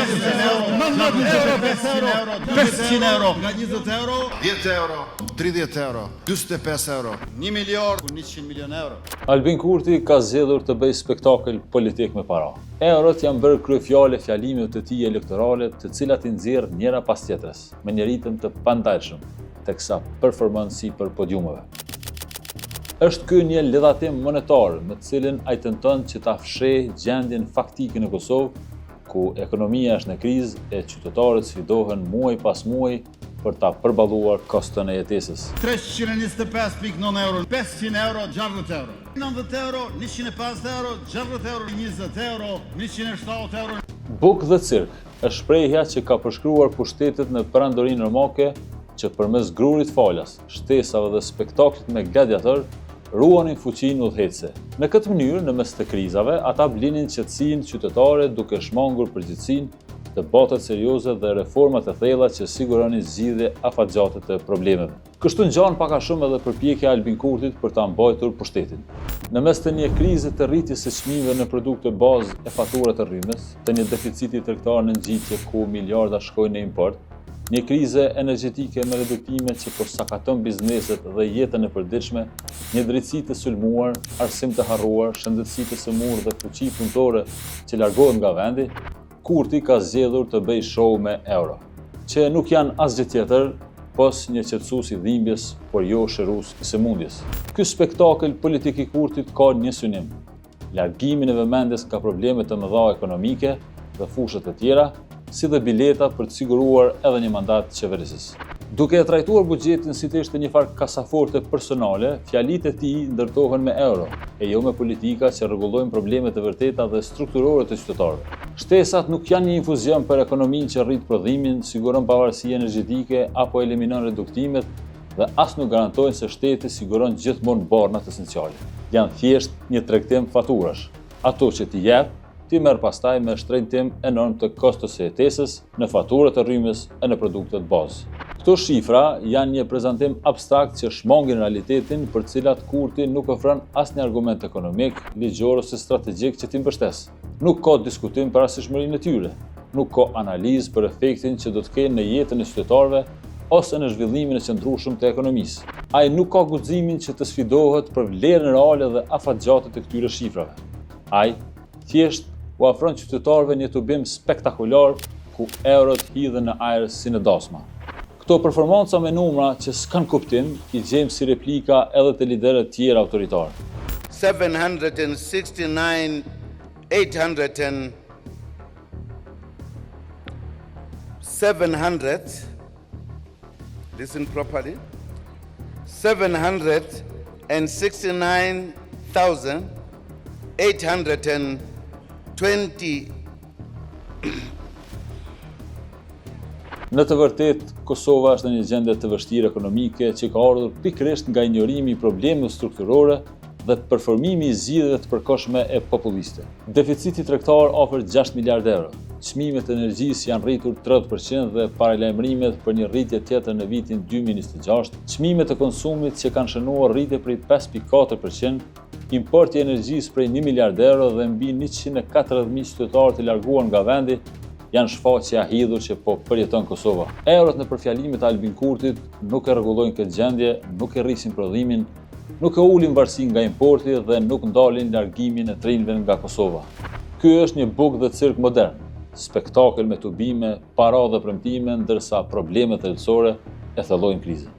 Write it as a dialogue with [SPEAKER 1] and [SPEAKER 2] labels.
[SPEAKER 1] 500 euro, 90 euro, 500 euro, 500 euro, nga 20 euro,
[SPEAKER 2] 10 euro, 30 euro, 45 euro,
[SPEAKER 1] 1 miliard, 100 milion euro.
[SPEAKER 3] Albin Kurti ka zgjedhur të bëjë spektakël politik me para. Eurot janë bërë kryefjalë e fjalimeve të tij elektorale, të cilat i nxjerr njëra pas tjetrës, me një ritëm të pandalshëm, teksa performon sipër podiumeve. Është ky një ledhatim monetar me të cilin ai tenton që ta fshehë gjendjen faktike në Kosovë, ku ekonomia është në krizë e qytetarët sfidohen muaj pas muaj për ta përballuar koston e jetesës.
[SPEAKER 1] 325.9 euro, 500 euro, 60 euro, 90 euro, 150 euro, 60 euro, 20 euro, 170 euro.
[SPEAKER 3] Bukë dhe cirk është shprehja që ka përshkruar pushtetet në Perandorinë Romake që përmes grurit falas, shtesave dhe spektaklit me gladiator, ruanin fuqinë udhëheqëse. Në këtë mënyrë, në mes të krizave, ata blinin qetësinë qytetare duke shmangur përgjegjësinë, debatet serioze dhe reformat e thella që siguronin zgjidhje afatgjate të problemeve. Kështu ngjan pak a shumë edhe përpjekja e Albin Kurtit për ta mbajtur pushtetin. Në mes të një krize të rritjes së çmimeve në produkte bazë e fatura të rrymës, të një deficiti tregtar në ngjitje ku miliarda shkojnë në import, një krize energjetike me reduktime që po sakaton bizneset dhe jetën e përditshme, një drejtësi të sulmuar, arsim të harruar, shëndetësi të sëmurë dhe fuqi punëtore që largohet nga vendi, Kurti ka zgjedhur të bëjë show me euro, që nuk janë asgjë tjetër pos një qetësues i dhimbjes, por jo shërues i sëmundjes. Ky spektakël politik i Kurtit ka një synim, largimin e vëmendjes nga probleme të mëdha ekonomike dhe fusha të tjera, si dhe bileta për të siguruar edhe një mandat qeverisës. Duke e trajtuar buxhetin si të ishte një farë kasaforte personale, fjalitë e tij ndërtohen me euro, e jo me politika që rregullojnë problemet e vërteta dhe strukturore të qytetarëve. Shtesat nuk janë një infuzion për ekonominë që rrit prodhimin, siguron pavarësi energjetike apo eliminon reduktimet dhe as nuk garantojnë se shteti siguron gjithmonë barnat esenciale. Janë thjesht një tregtim faturash. Ato që ti jep, ti merr pastaj me shtrenjtim enorm të kostos së jetesës, në faturat e rrymës e në produktet bazë. Këto shifra janë një prezantim abstrakt që shmangin realitetin për të cilat Kurti nuk ofron asnjë argument ekonomik, ligjor ose strategjik që t'i mbështesë. Nuk ka diskutim për arsyeshmërinë e tyre, nuk ka analizë për efektin që do të kenë në jetën e qytetarëve ose në zhvillimin e qëndrueshëm të ekonomisë. Ai nuk ka guximin që të sfidohet për vlerën reale dhe afatgjate të këtyre shifrave. Ai thjesht u afron qytetarëve një tubim spektakolar ku eurot hidhen në ajër si në dasma. Këto performanca me numra që s'kan kuptim i gjejmë si replika edhe te liderët tjerë autoritarë.
[SPEAKER 2] 769 800 and 700 listen properly 769,820
[SPEAKER 3] Në të vërtetë, Kosova është në një gjendje të vështirë ekonomike që ka ardhur pikërisht nga injorimi i problemeve strukturore dhe performimi i zgjidhjeve të përkohshme e populiste. Deficiti tregtar afër 6 miliard euro. Çmimet e energjisë janë rritur 30% dhe paralajmërimet për një rritje tjetër në vitin 2026. Çmimet e konsumit që kanë shënuar rritje prej 5.4%, importi i energjisë prej 1 miliard euro dhe mbi 140.000 qytetarë të larguar nga vendi janë shfaqja e hidhur që po përjeton Kosova. Eurot në përfjalimet e Albin Kurtit nuk e rregullojnë këtë gjendje, nuk e rrisin prodhimin, nuk e ulin varësinë nga importi dhe nuk ndalin largimin e të rinjve nga Kosova. Ky është një bukë dhe cirk modern, spektakël me tubime, para dhe premtime, ndërsa problemet thelbësore e thellojnë krizën.